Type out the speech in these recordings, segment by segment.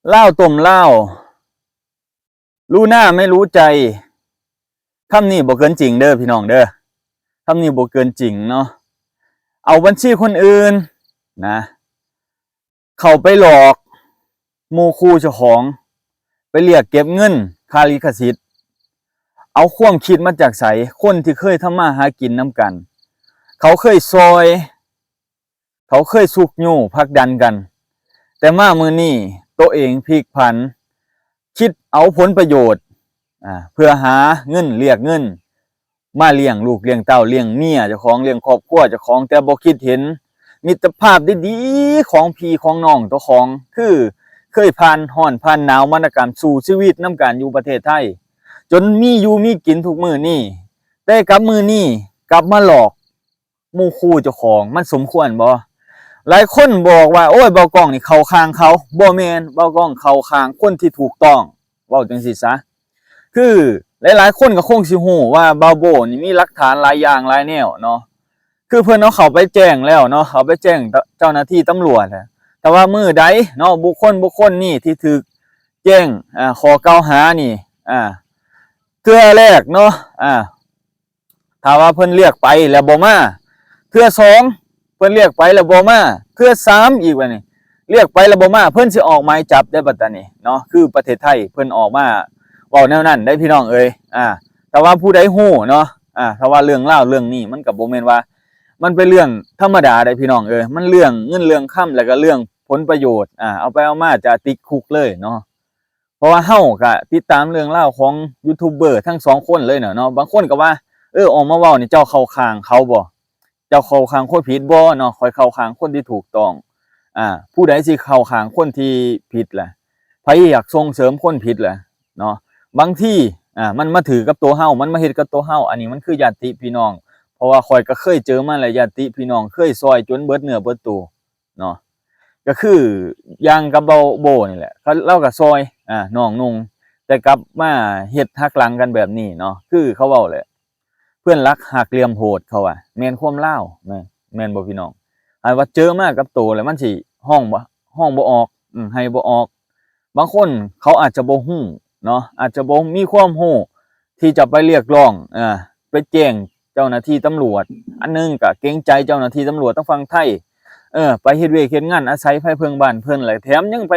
ລາວຕົ້ມລາວ ຮູ້ໜ້າໄມ່ຮູ້ໃຈ ຄຳນີ້ບໍ່ເກີນຈິງເດີພີ່ນ້ອງເດີ ຄຳນີ້ບໍ່ເກີນຈິງເນາະ ເອົາບັນຊີຄົນອື່ນນະ ເຂົ້າໄປຫຼອກໝູ່ຄູ່ເຈົ້າຂອງ ໄປລຽກເກັບເງິນຄ່າລິຂະສິດ ເອົາຄວາມຄິດມາຈາກໃສ? ຄົນທີ່ເຄີຍທຳມາຫາກິນນຳກັນ ເຂົາເຄີຍຊ່ອຍ ເຂົາເຄີຍຊຸກຍູ້ຜັກດັນກັນ ແຕ່ມາມື້ນີ້ໂຕເອງພລິກຜັນ ຄິດເອົາຜົນປະໂຫຍດ ອາ ເພື່ອຫາເງິນ ລຽກເງິນ ມາລ້ຽງລູກລ້ຽງເຕົ້າ ລ້ຽງເມຍເຈົ້າຂອງ ລ້ຽງຄອບຄົວເຈົ້າຂອງ ແຕ່ບໍ່ຄິດເຫັນມິດຕະພາບດີໆຂອງພີ່ຂອງນ້ອງເຈົ້າຂອງ ຄືເຄີຍຜ່ານຮ້ອນຜ່ານໜາວມານຳກັນ ສູ້ຊີວິດນຳກັນຢູ່ປະເທດໄທ ຈົນມີຢູ່ມີກິນທຸກມື້ນີ້ ແຕ່ກັບມື້ນີ້ກັບມາຫຼອກ ໝູ່ຄູ່ເຈົ້າຂອງ ມັນສົມຄວນບໍ່? ຫຼາຍຄົນບອກວ່າ ໂອ້ຍ ບ່າວກ້ອງນີ້ເຂົ້າຂ້າງເຂົາ ບໍ່ແມ່ນ ບ່າວກ້ອງເຂົ້າຂ້າງຄົນທີ່ຖືກຕ້ອງ ເວົ້າຈັ່ງຊີ້ຊະ ຄືຫຼາຍໆຄົນກໍຄົງຊິຮູ້ວ່າບ່າວໂບ້ນີ້ມີຫຼັກຖານຫຼາຍຢ່າງຫຼາຍແນວເນາະ ຄືເພິ່ນເອົາເຂົ້າໄປແຈ້ງແລ້ວເນາະ ເຂົ້າໄປແຈ້ງເຈົ້າໜ້າທີ່ຕຳຫຼວດ ຖ້າວ່າມື້ໃດເນາະ ບຸກຄົນບຸກຄົນນີ້ທີ່ຖືກແຈ້ງ ອາ ຂໍ້ກ່າວຫານີ້ ອາ ເທື່ອແລກເນາະ ອາ ຖ້າວ່າເພິ່ນລຽກໄປແລ້ວບໍ່ມາ ເທື່ອສອງ ເພິ່ນລຽກໄປແລ້ວບໍ່ມາ ເທື່ອສາມອີກ ບາດນີ້ລຽກໄປແລ້ວບໍ່ມາ ເພິ່ນຊິອອກໝາຍຈັບເດ້ ບັດຕານີ້ເນາະ ຄືປະເທດໄທເພິ່ນອອກມາເວົ້າແນວນັ້ນເດ້ພີ່ນ້ອງເອີຍ ອາ ຖ້າວ່າຜູ້ໃດຮູ້ເນາະ ອາ ຖ້າວ່າເລື່ອງລາວເລື່ອງນີ້ ມັນກໍບໍ່ແມ່ນວ່າ ມັນເປັນເລື່ອງທຳມະດາເດ້ພີ່ນ້ອງເອີຍ ມັນເລື່ອງເງິນເລື່ອງຄຳ ແລ້ວກໍເລື່ອງຜົນປະໂຫຍດ ອາ ເອົາໄປເອົາມາຈະຕິດຄຸກເລີຍເນາະ. ເພາະວ່າເຮົາກະຕິດຕາມເລື່ອງລາວຂອງຢູທູບເບີທັງສອງຄົນເລີຍເນາະ ເນາະ ບາງຄົນກໍວ່າ ເອີ ອອກມາເວົ້ານີ້ເຈົ້າເຂົ້າຂ້າງເຂົາບໍ່? ເຈົ້າເຂົ້າຂ້າງຄົນຜິດບໍ່ເນາະ? ຂ້ອຍເຂົ້າຂ້າງຄົນທີ່ຖືກຕ້ອງ ອາ ຜູ້ໃດຊິເຂົ້າຂ້າງຄົນທີ່ຜິດລະ? ໃຜຢາກສົ່ງເສີມຄົນຜິດລະເນາະ? ບາງທີ ອາ ມັນມາຖືກກັບໂຕເຮົາ ມັນມາເຮັດກັບໂຕເຮົາ ອັນນີ້ມັນຄືຍາດຕິພີ່ນ້ອງ ເພາະວ່າຂ້ອຍກໍເຄີຍເຈີມາແລ້ວ ຍາດຕິພີ່ນ້ອງເຄີຍຊ່ອຍຈົນເບິດເນື້ອເບິດໂຕ ເນາະ ກໍຄືຢ່າງກັບເບົາໂບ້ນີ້ແຫຼະ ເຂົາ ລາວກໍຊ່ອຍ ອາ ນ້ອງນຸ່ງ ແຕ່ກັບມາເຮັດຫັກຫຼັງກັນແບບນີ້ເນາະ ຄືເຂົາເວົ້າແຫຼະ ເພື່ອນລັກຫັກຫຼ່ຽມໂຫດ ເຂົາວ່າ ແມ່ນຄວາມລາວ ແມ່ນ ແມ່ນບໍ່ພີ່ນ້ອງ? ຫາກວ່າເຈີມາກັບໂຕແລ້ວມັນຊິຮ້ອງບໍ່ ຮ້ອງບໍ່ອອກ ອືມ ໄຫ້ບໍ່ອອກ ບາງຄົນເຂົາອາດຈະບໍ່ຮູ້ເນາະ ອາດຈະບໍ່ມີຄວາມຮູ້ທີ່ຈະໄປຮຽກຮ້ອງ ເອີ ໄປແຈ້ງເຈົ້າໜ້າທີ່ຕຳຫຼວດ ອັນໜຶ່ງກະເກງໃຈເຈົ້າໜ້າທີ່ຕຳຫຼວດທາງຝັ່ງໄທ ເອີ ໄປເຮັດວຽກເຮັດງານອາໄສໄພເພິ່ງບ້ານເພິ່ນ ແລະແຖມຍັງໄປ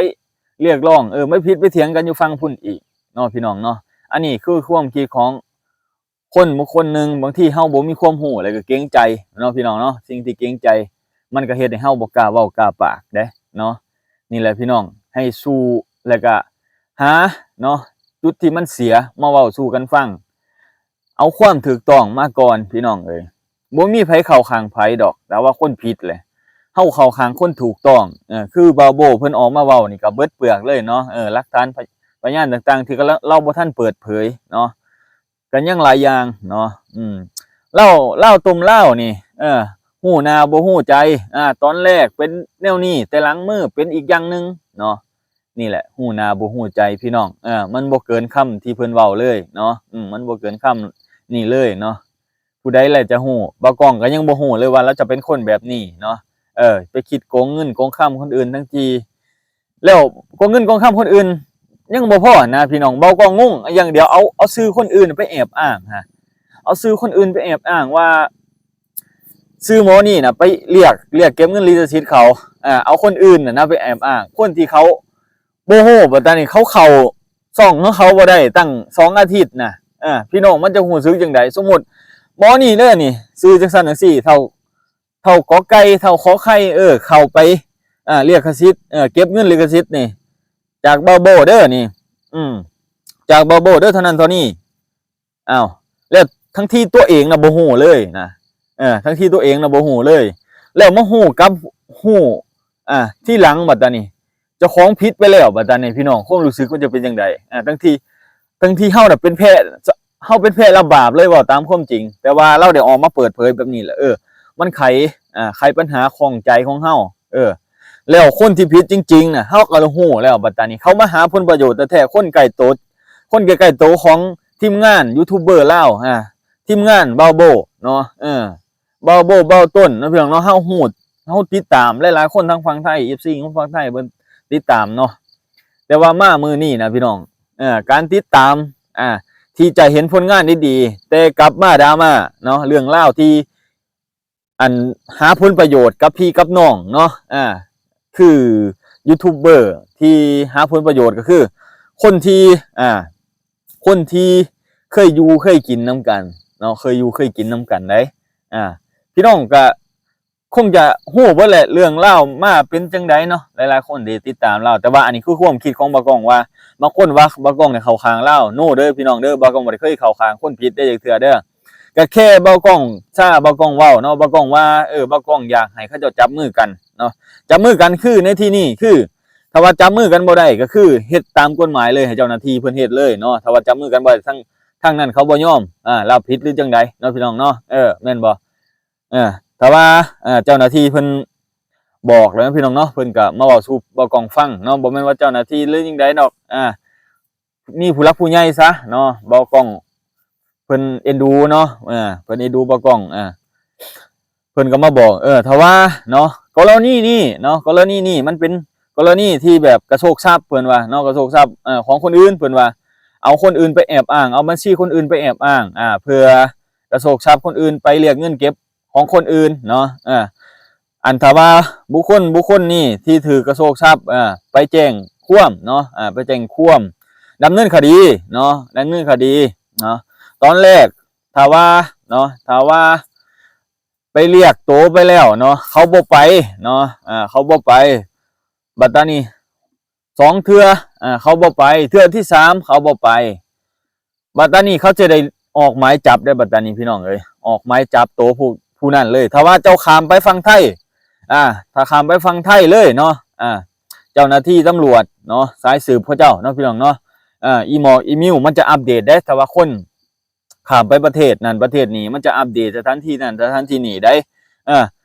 ຮຽກຮ້ອງ ເອີ ໄປຜິດໄປຖຽງກັນຢູ່ຝັ່ງພຸ້ນອີກເນາະ ພີ່ນ້ອງເນາະ ອັນນີ້ຄືຄວາມຄິດຂອງ ຄົນບຸກຄົນໜຶ່ງ ບາງທີເຮົາບໍ່ມີຄວາມຮູ້ ແລ້ວກໍເກງໃຈເນາະ ພີ່ນ້ອງເນາະ ສິ່ງທີ່ເກງໃຈ ມັນກໍເຮັດໃຫ້ເຮົາບໍ່ກ້າເວົ້າກ້າປາກເດ້ເນາະ ນີ້ແຫຼະພີ່ນ້ອງ ໃຫ້ສູ້ ແລ້ວກໍຫາເນາະ ຈຸດທີ່ມັນເສຍມາເວົ້າສູ່ກັນຟັງ ເອົາຄວາມຖືກຕ້ອງມາກ່ອນ ພີ່ນ້ອງເອີຍ ບໍ່ມີໃຜເຂົ້າຂ້າງໃຜດອກ ແຕ່ວ່າຄົນຜິດແຫຼະ ເຮົາເຂົ້າຂ້າງຄົນຖືກຕ້ອງ ເອີ ຄືບ່າວໂບ້ເພິ່ນອອກມາເວົ້ານີ້ກໍເບິດເປືອກເລີຍເນາະ ເອີ ຫຼັກຖານ ພະ ພະຍານຕ່າງໆ ທີ່ລາວ ລາວບໍ່ທັນເປີດເຜີຍເນາະ ກໍຍັງຫຼາຍຢ່າງເນາະ ອືມ ລາວ ລາວຕົ້ມລາວນີ້ ເອີ ຮູ້ໜ້າບໍ່ຮູ້ໃຈ ອາ ຕອນແລກເປັນແນວນີ້ ແຕ່ຫຼັງມືເປັນອີກຢ່າງໜຶ່ງເນາະ ນີ້ແຫຼະ ຮູ້ໜ້າບໍ່ຮູ້ໃຈ ພີ່ນ້ອງ ເອີ ມັນບໍ່ເກີນຄຳທີ່ເພິ່ນເວົ້າເລີຍເນາະ ອືມ ມັນບໍ່ເກີນຄຳນີ້ເລີຍເນາະ ຜູ້ໃດລະຈະຮູ້ ບ່າວກ້ອງກໍຍັງບໍ່ຮູ້ເລີຍວ່າລາວຈະເປັນຄົນແບບນີ້ເນາະ ເອີ ໄປຄິດໂກງເງິນໂກງຄຳຄົນອື່ນ ທັງທີ່ ແລ້ວກໍເງິນກອງຄຳຄົນອື່ນຍັງບໍ່ພໍນະພີ່ນ້ອງ ເວົ້າກໍງົງ ຢ່າງດຽວເອົາ ເອົາຊື່ຄົນອື່ນໄປແອບອ້າງຮະ ເອົາຊື່ຄົນອື່ນໄປແອບອ້າງວ່າ ຊື່ໝໍນີ້ນະໄປລຽກ ລຽກເກັບເງິນລິຂະສິດເຂົາ ເອົາຄົນອື່ນນະນະໄປແອບອ້າງ ຄົນທີ່ເຂົາບໍ່ຮູ້ ບັດຕານີ້ເຂົາເຂົ້າຊ່ອງຂອງເຂົາບໍ່ໄດ້ຕັ້ງສອງອາທິດນະ ເອີ ພີ່ນ້ອງມັນຈະຮູ້ສຶກຈັ່ງໃດ? ສົມມຸດໝໍນີ້ເດີນີ້ ຊື່ຈັ່ງຊັ້ນຈັ່ງຊີ້ ເຖົ້າ ເຖົ້າກໍໄກ່ ເຖົ້າຂໍໄຂ່ ເອີ ເຂົ້າໄປ ອ່າ ລິຂະສິດ ເອີ ເກັບເງິນລິຂະສິດນີ້ ຈາກບ່າວໂບ້ເດີນີ້ ອືມ ຈາກບ່າວໂບ້ເດີ ເທົ່ານັ້ນເທົ່ານີ້ ອ້າວ ແລ້ວທັງທີ່ຕົວເອງນະບໍ່ຮູ້ເລີຍນະ ເອີ ທັງທີ່ຕົວເອງນະບໍ່ຮູ້ເລີຍ ແລ້ວມາຮູ້ກັບ ຮູ້ ອ່າ ທີຫຼັງບັດຕານີ້ ເຈົ້າຂອງຜິດໄປແລ້ວ ບັດຕານີ້ ພີ່ນ້ອງ ຄວາມຮູ້ສຶກມັນຈະເປັນຈັ່ງໃດ? ອ່າ ທັງທີ່ ທັງທີ່ເຮົານະເປັນແພະ ເຮົາເປັນແພະຮັບບາບເລີຍ ເວົ້າຕາມຄວາມຈິງ ແຕ່ວ່າລາວໄດ້ອອກມາເປີດເຜີຍແບບນີ້ແຫຼະ ເອີ ມັນໄຂ ອ່າ ໄຂບັນຫາຂ້ອງໃຈຂອງເຮົາ ເອີ ແລ້ວຄົນທີ່ຜິດຈິງໆນະ ເຮົາກໍຮູ້ແລ້ວ ບັດຕານີ້ ເຂົາມາຫາຜົນປະໂຫຍດແທ້ໆ ຄົນໃກ້ໂຕ ຄົນໃກ້ໆໂຕຂອງທີມງານຢູທູບເບີລາວ ອ່າ ທີມງານບ່າວໂບ້ເນາະ ເອີ ບ່າວໂບ້ ບ່າວຕົ້ນເນາະ ພີ່ນ້ອງເນາະ ເຮົາຮູ້ ເຮົາຕິດຕາມ ຫຼາຍໆຄົນທາງຝັ່ງໄທ ເອັຟຊີ ຂອງຝັ່ງໄທເພິ່ນຕິດຕາມເນາະ ແຕ່ວ່າມາມື້ນີ້ນະພີ່ນ້ອງ ເອີ ການຕິດຕາມ ອ່າ ທີ່ຈະເຫັນຜົນງານດີໆ ແຕ່ກັບມາດຣາມາເນາະ ເລື່ອງລາວທີ່ ອັນຫາຜົນປະໂຫຍດກັບພີ່ກັບນ້ອງເນາະ ອ່າ ຄືຢູທູບເບີທີ່ຫາຜົນປະໂຫຍດກໍຄືຄົນທີ່ ອ່າ ຄົນທີ່ເຄີຍຢູ່ເຄີຍກິນນຳກັນເນາະ ເຄີຍຢູ່ເຄີຍກິນນຳກັນໄດ໋ ອ່າ ພີ່ນ້ອງກໍຄົງຈະຮູ້ເບິດແຫຼະ ເລື່ອງລາວມາເປັນຈັ່ງໃດເນາະ ຫຼາຍໆຄົນທີ່ຕິດຕາມລາວ ແຕ່ວ່າອັນນີ້ຄືຄວາມຄິດຂອງບ່າວກ້ອງວ່າ ບາງຄົນວ່າບ່າວກ້ອງນີ້ເຂົ້າຂ້າງລາວ ໂນເດີພີ່ນ້ອງເດີ ບ່າວກ້ອງບໍ່ໄດ້ເຄີຍເຂົ້າຂ້າງຄົນຜິດເດ້ຈັກເທື່ອເດີ ກໍແຄ່ບ່າວກ້ອງ ຊາ ບ່າວກ້ອງເວົ້າເນາະ ບ່າວກ້ອງວ່າ ເອີ ບ່າວກ້ອງຢາກໃຫ້ເຂົາເຈົ້າຈັບມືກັນເນາະ ຈັບມືກັນຄືໃນທີ່ນີ້ຄື ຖ້າວ່າຈັບມືກັນບໍ່ໄດ້ກໍຄືເຮັດຕາມກົດໝາຍເລີຍ ໃຫ້ເຈົ້າໜ້າທີ່ເພິ່ນເຮັດເລີຍເນາະ ຖ້າວ່າຈັບມືກັນບໍ່ໄດ້ ທາງ ທາງນັ້ນເຂົາບໍ່ຍອມ ອ່າ ລາວຜິດຫຼືຈັ່ງໃດເນາະ ພີ່ນ້ອງເນາະ ເອີ ແມ່ນບໍ່ ເອີ ຖ້າວ່າ ເອີ ເຈົ້າໜ້າທີ່ເພິ່ນບອກແລ້ວເນາະ ພີ່ນ້ອງເນາະ ເພິ່ນກໍມາເວົ້າສູ່ບ່າວກ້ອງຟັງເນາະ ບໍ່ແມ່ນວ່າເຈົ້າໜ້າທີ່ຫຼືຈັ່ງໃດດອກ ອ່າ ມີຜູ້ຫຼັກຜູ້ໃຫຍ່ຊະເນາະ ບ່າວກ້ອງເພິ່ນເອັນດູເນາະ ເອີ ເພິ່ນເອັນດູບ່າວກ້ອງ ເອີ ເພິ່ນກໍມາບອກ ເອີ ຖ້າວ່າເນາະ ກໍລະນີນີ້ເນາະ ກໍລະນີນີ້ມັນເປັນກໍລະນີທີ່ແບບກະໂຊກຊັບ ເພິ່ນວ່າເນາະ ກະໂຊກຊັບ ເອີ ຂອງຄົນອື່ນ ເພິ່ນວ່າ ເອົາຄົນອື່ນໄປແອບອ້າງ ເອົາບັນຊີຄົນອື່ນໄປແອບອ້າງ ອ່າ ເພື່ອກະໂຊກຊັບຄົນອື່ນ ໄປລຽກເງິນເກັບຂອງຄົນອື່ນເນາະ ເອີ ອັນຖ້າວ່າບຸກຄົນ ບຸກຄົນນີ້ທີ່ຖືກກະໂຊກຊັບ ເອີ ໄປແຈ້ງຄວາມເນາະ ອ່າ ໄປແຈ້ງຄວາມ ດຳເນີນຄະດີເນາະ ດຳເນີນຄະດີເນາະ ຕອນແລກ ຖ້າວ່າເນາະ ຖ້າວ່າໄປລຽກໂຕໄປແລ້ວເນາະ ເຂົາບໍ່ໄປເນາະ ອ່າ ເຂົາບໍ່ໄປ ບັດຕານີ້ສອງເທື່ອ ອ່າ ເຂົາບໍ່ໄປ ເທື່ອທີສາມເຂົາບໍ່ໄປ ບັດຕານີ້ເຂົາຈະໄດ້ອອກໝາຍຈັບເດ້ ບັດຕານີ້ພີ່ນ້ອງເອີຍ ອອກໝາຍຈັບໂຕຜູ້ ຜູ້ນັ້ນເລີຍ ຖ້າວ່າເຈົ້າຂ້າມໄປຝັ່ງໄທ ອ່າ ຖ້າຂ້າມໄປຝັ່ງໄທເລີຍເນາະ ອ່າ ເຈົ້າໜ້າທີ່ຕຳຫຼວດເນາະ ສາຍສືບເຂົາເຈົ້າເນາະ ພີ່ນ້ອງເນາະ ອ່າ ອີໝອກອີມິວມັນຈະອັບເດດເດ້ ຖ້າວ່າຄົນ ຂ້າມໄປປະເທດນັ້ນປະເທດນີ້ ມັນຈະອັບເດດສະຖານທີ່ນັ້ນສະຖານທີ່ນີ້ໄດ໋ ເອີ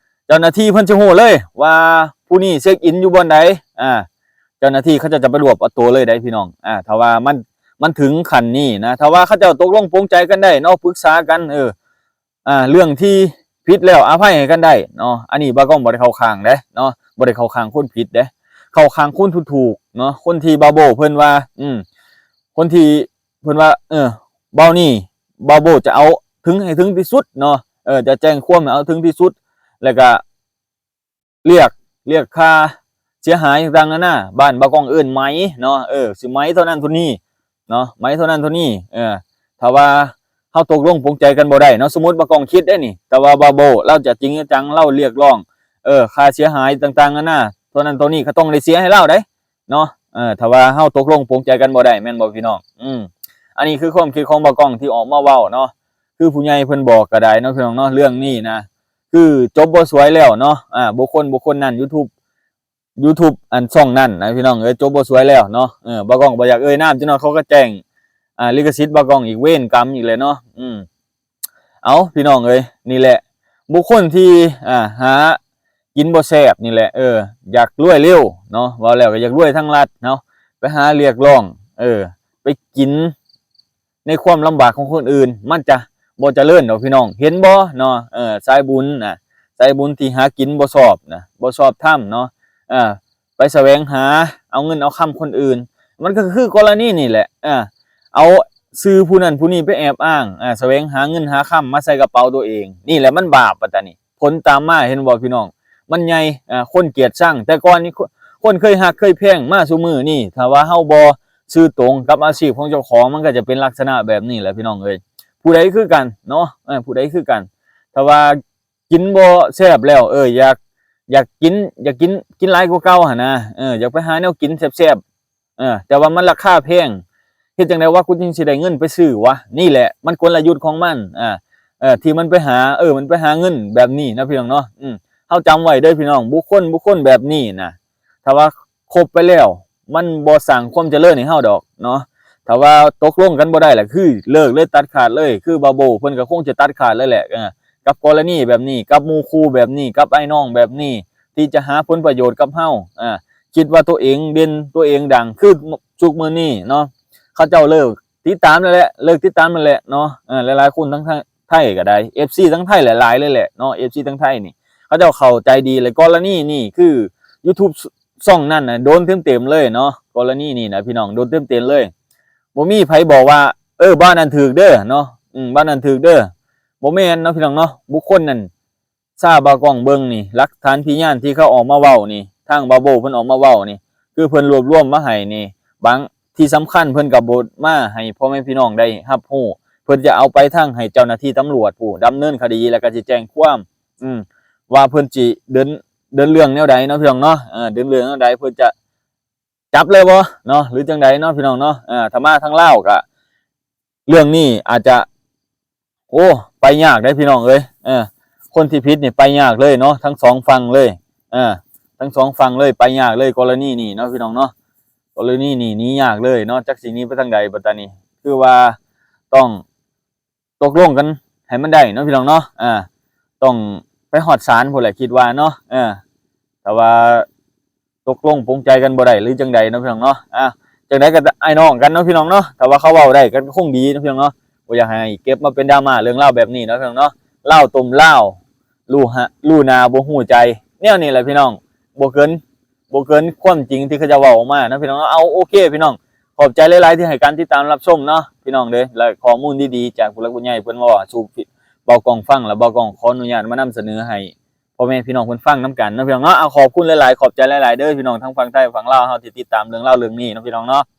ເຈົ້າໜ້າທີ່ເພິ່ນຊິຮູ້ເລີຍວ່າຜູ້ນີ້ເຊັກອິນຢູ່ບ່ອນໃດ ອ່າ ເຈົ້າໜ້າທີ່ເຂົາເຈົ້າຈະໄປລວບເອົາໂຕເລີຍໄດ໋ພີ່ນ້ອງ ອ່າ ຖ້າວ່າມັນ ມັນເຖິງຂັ້ນນີ້ນະ ຖ້າວ່າເຂົາເຈົ້າຕົກລົງປົງໃຈກັນໄດ້ເນາະ ປຶກສາກັນ ເອີ ອ່າ ເລື່ອງທີ່ຜິດແລ້ວອະໄພໃຫ້ກັນໄດ້ເນາະ ອັນນີ້ບ່າວກ້ອງບໍ່ໄດ້ເຂົ້າຂ້າງເດ້ເນາະ ບໍ່ໄດ້ເຂົ້າຂ້າງຄົນຜິດເດ້ ເຂົ້າຂ້າງຄົນທີ່ຖືກເນາະ ຄົນທີ່ບ່າວໂບ້ເພິ່ນວ່າ ອືມ ຄົນທີ່ ເພິ່ນວ່າ ເອີ ບ່າວນີ້ ບ່າວໂບ້ຈະເອົາເຖິງ ໃຫ້ເຖິງທີ່ສຸດເນາະ ເອີ ຈະແຈ້ງຄວາມໃຫ້ເອົາເຖິງທີ່ສຸດ ແລ້ວກະລຽກ ລຽກຄ່າເສຍຫາຍຕ່າງໆນານາ ບ້ານບ່າວກ້ອງເອີ້ນໄໝເນາະ ເອີ ຊິໄໝເທົ່ານັ້ນເທົ່ານີ້ເນາະ ໄໝເທົ່ານັ້ນເທົ່ານີ້ ເອີ ຖ້າວ່າເຮົາຕົກລົງປົງໃຈກັນບໍ່ໄດ້ເນາະ ສົມມຸດບ່າວກ້ອງຄິດເດ້ນີ້ ແຕ່ວ່າບ່າວໂບ້ລາວຈະຈິງຈະຈັງ ລາວລຽກຮ້ອງ ເອີ ຄ່າເສຍຫາຍຕ່າງໆນານາ ເທົ່ານັ້ນເທົ່ານີ້ ກໍຕ້ອງໄດ້ເສຍໃຫ້ລາວໄດ໋ ເນາະ ເອີ ຖ້າວ່າເຮົາຕົກລົງປົງໃຈກັນບໍ່ໄດ້ ແມ່ນບໍ່ພີ່ນ້ອງ? ອືມ ອັນນີ້ຄືຄວາມຄິດຂອງບ່າວກ້ອງທີ່ອອກມາເວົ້າເນາະ ຄືຜູ້ໃຫຍ່ເພິ່ນບອກກໍໄດ້ເນາະ ພີ່ນ້ອງເນາະ ເລື່ອງນີ້ນະ ຄືຈົບບໍ່ສວຍແລ້ວເນາະ ອ່າ ບຸກຄົນ ບຸກຄົນນັ້ນ ຢູທູບ ຢູທູບ ອັນຊ່ອງນັ້ນນະ ພີ່ນ້ອງເອີຍ ຈົບບໍ່ສວຍແລ້ວເນາະ ເອີ ບ່າວກ້ອງບໍ່ຢາກເອີ່ຍນາມ ຈັກໜ້ອຍເຂົາກໍແຈ້ງ ອ່າ ລິຂະສິດບ່າວກ້ອງອີກ ເວນກຳອີກແຫຼະເນາະ ອືມ ເອົາ ພີ່ນ້ອງເອີຍ ນີ້ແຫຼະ ບຸກຄົນທີ່ ອ່າ ຫາກິນບໍ່ແຊບນີ້ແຫຼະ ເອີ ຢາກລວຍເລັວເນາະ ເວົ້າແລ້ວກໍຢາກລວຍທາງລັດເນາະ ໄປຫາລຽກຮ້ອງ ເອີ ໄປກິນໃນຄວາມລຳບາກຂອງຄົນອື່ນ ມັນຈະບໍ່ຈະເລີນດອກ ພີ່ນ້ອງ ເຫັນບໍ່ເນາະ ເອີ ສາຍບຸນນະ ສາຍບຸນທີ່ຫາກິນບໍ່ຊອບນະ ບໍ່ຊອບທຳເນາະ ເອີ ໄປສະແຫວງຫາເອົາເງິນເອົາຄຳຄົນອື່ນ ມັນກໍຄືກໍລະນີນີ້ແຫຼະ ເອີ ເອົາຊື່ຜູ້ນັ້ນຜູ້ນີ້ໄປແອບອ້າງ ເອີ ສະແຫວງຫາເງິນຫາຄຳມາໃສ່ກະເປົາຕົວເອງ ນີ້ແຫຼະມັນບາບ ບັດຕານີ້ ຜົນຕາມມາເຫັນບໍ່ພີ່ນ້ອງ ມັນໃຫຍ່ ເອີ ຄົນກຽດຊັງ ແຕ່ກ່ອນນີ້ ຄົນ ຄົນເຄີຍຮັກເຄີຍແພງ ມາຊຸມື້ນີ້ ຖ້າວ່າເຮົາບໍ່ຊື່ຕົງກັບອາຊີບຂອງເຈົ້າຂອງ ມັນກໍຈະເປັນລັກສະນະແບບນີ້ແຫຼະ ພີ່ນ້ອງເອີຍ ຜູ້ໃດຄືກັນເນາະ ເອີ ຜູ້ໃດຄືກັນ ຖ້າວ່າ ກິນບໍ່ແຊບແລ້ວ ເອີ ຢາກ ຢາກກິນ ຢາກກິນ ກິນຫຼາຍກວ່າເກົ່າຫັ້ນນະ ເອີ ຢາກໄປຫາແນວກິນແຊບໆ ເອີ ແຕ່ວ່າມັນລາຄາແພງ ເຮັດຈັ່ງໃດວະ ກູຈຶ່ງຊິໄດ້ເງິນໄປຊື້ວະ ນີ້ແຫຼະ ມັນກົນລະຍຸດຂອງມັນ ອ່າ ເອີ ທີ່ມັນໄປຫາ ເອີ ມັນໄປຫາເງິນແບບນີ້ນະ ພີ່ນ້ອງເນາະ ອືມ ເຮົາຈຳໄວ້ເດີ ພີ່ນ້ອງ ບຸກຄົນ ບຸກຄົນແບບນີ້ນະ ຖ້າວ່າຄົບໄປແລ້ວ ມັນບໍ່ສ້າງຄວາມຈະເລີນໃຫ້ເຮົາດອກເນາະ ຖ້າວ່າຕົກລົງກັນບໍ່ໄດ້ລະ ຄືເລີກເລີຍ ຕັດຂາດເລີຍ ຄືບ່າວໂບ້ເພິ່ນກໍຄົງຈະຕັດຂາດເລີຍແຫຼະ ເອີ ກັບກໍລະນີແບບນີ້ ກັບໝູ່ຄູ່ແບບນີ້ ກັບອ້າຍນ້ອງແບບນີ້ ທີ່ຈະຫາຜົນປະໂຫຍດກັບເຮົາ ເອີ ຄິດວ່າຕົວເອງເດັ່ນ ຕົວເອງດັງ ຄືທຸກມື້ນີ້ເນາະ ເຂົາເຈົ້າເລີກຕິດຕາມແລ້ວແຫຼະ ເລີກຕິດຕາມແລ້ວແຫຼະເນາະ ເອີ ຫຼາຍໆຄົນທັງ ໄທກໍໄດ້ ເອັຟຊີທາງໄທຫຼາຍໆເລີຍແຫຼະເນາະ ເອັຟຊີທາງໄທນີ້ ເຂົາເຈົ້າເຂົ້າໃຈດີ ແລະ ກໍລະນີນີ້ຄືຢູທູບ ຊ່ອງນັ້ນນະ ໂດນເຕັມໆເລີຍເນາະ. ກໍລະນີນີ້ນະພີ່ນ້ອງ ໂດນເຕັມໆເລີຍ. ບໍ່ມີໃຜບອກວ່າ ເອີ ບ້ານນັ້ນຖືກເດີເນາະ ອືມ ບ້ານນັ້ນຖືກເດີ. ບໍ່ແມ່ນເນາະພີ່ນ້ອງເນາະ. ບຸກຄົນນັ້ນ ຖ້າບ່າວກ້ອງເບິ່ງນີ້ ຫຼັກຖານພະຍານທີ່ເຂົາອອກມາເວົ້ານີ້ ທາງບ່າວໂບ້ເພິ່ນອອກມາເວົ້ານີ້ ຄືເພິ່ນລວບລວມມາໃຫ້ນີ້ ບາງທີ່ສຳຄັນເພິ່ນກໍບໍ່ມາໃຫ້ພໍ່ແມ່ພີ່ນ້ອງໄດ້ຮັບຮູ້. ເພິ່ນຈະເອົາໄປທາງໃຫ້ເຈົ້າໜ້າທີ່ຕຳຫຼວດຜູ້ດຳເນີນຄະດີ ແລ້ວກໍຊິແຈ້ງຄວາມ ອືມ ວ່າເພິ່ນຊິເດີນ ເດີນເລື່ອງແນວໃດເນາະພີ່ນ້ອງເນາະ. ເອີ ເດີນເລື່ອງແນວໃດ ເພິ່ນຈະຈັບເລີຍບໍ່ເນາະ ຫຼືຈັ່ງໃດເນາະພີ່ນ້ອງເນາະ. ເອີ ຖ້າມາທາງລາວກໍ ເລື່ອງນີ້ອາດຈະ ໂອ້ ໄປຍາກເດ້ພີ່ນ້ອງເອີຍ. ເອີ ຄົນທີ່ຜິດນີ້ໄປຍາກເລີຍເນາະ ທັງສອງຝັ່ງເລີຍ. ເອີ ທັງສອງຝັ່ງເລີຍ ໄປຍາກເລີຍ ກໍລະນີນີ້ເນາະພີ່ນ້ອງເນາະ. ກໍລະນີນີ້ໜີຍາກເລີຍເນາະ. ຈັກຊິໜີໄປທາງໃດບັດຕານີ້ ຄືວ່າຕ້ອງຕົກລົງກັນໃຫ້ມັນໄດ້ເນາະພີ່ນ້ອງເນາະ. ເອີ ຕ້ອງໄປຮອດສານພຸ້ນແຫຼະ ຄິດວ່າເນາະ. ເອີ ຖ້າວ່າ ຕົກລົງປົງໃຈກັນບໍ່ໄດ້ ຫຼືຈັ່ງໃດເນາະພີ່ນ້ອງເນາະ. ອ່າ ຈັ່ງໃດກໍອ້າຍນ້ອງກັນເນາະພີ່ນ້ອງເນາະ. ຖ້າວ່າເຂົາເວົ້າໄດ້ກໍຄົງດີເນາະພີ່ນ້ອງເນາະ. ບໍ່ຢາກໃຫ້ເກັບມາເປັນດຣາມາເລື່ອງລາວແບບນີ້ເນາະພີ່ນ້ອງເນາະ. ລາວຕົ້ມລາວ ຮູ້ຫະ ຮູ້ໜ້າບໍ່ຮູ້ໃຈ ແນວນີ້ແຫຼະພີ່ນ້ອງ. ບໍ່ເກີນ ບໍ່ເກີນຄວາມຈິງທີ່ເຂົາເຈົ້າເວົ້າອອກມາເນາະພີ່ນ້ອງເນາະ. ເອົາ ໂອເຄພີ່ນ້ອງ ຂອບໃຈຫຼາຍໆທີ່ໃຫ້ການຕິດຕາມຮັບຊົມເນາະພີ່ນ້ອງເດີ. ແລະ ຂໍ້ມູນດີໆຈາກຜູ້ຫຼັກຜູ້ໃຫຍ່ເພິ່ນມາເວົ້າສູ່ບ່າວກ້ອງຟັງ ແລະ ບ່າວກ້ອງຂໍອະນຸຍາດມານຳສະເໜີໃຫ້ ພໍ່ແມ່ພີ່ນ້ອງເພິ່ນຟັງນຳກັນເນາະພີ່ນ້ອງເນາະ. ເອົາ ຂອບຄຸນຫຼາຍໆ ຂອບໃຈຫຼາຍໆເດີພີ່ນ້ອງ ທັງຝັ່ງໄທຝັ່ງລາວເຮົາທີ່ຕິດຕາມເລື່ອງລາວເລື່ອງນີ້ເນາະພີ່ນ້ອງເນາະ.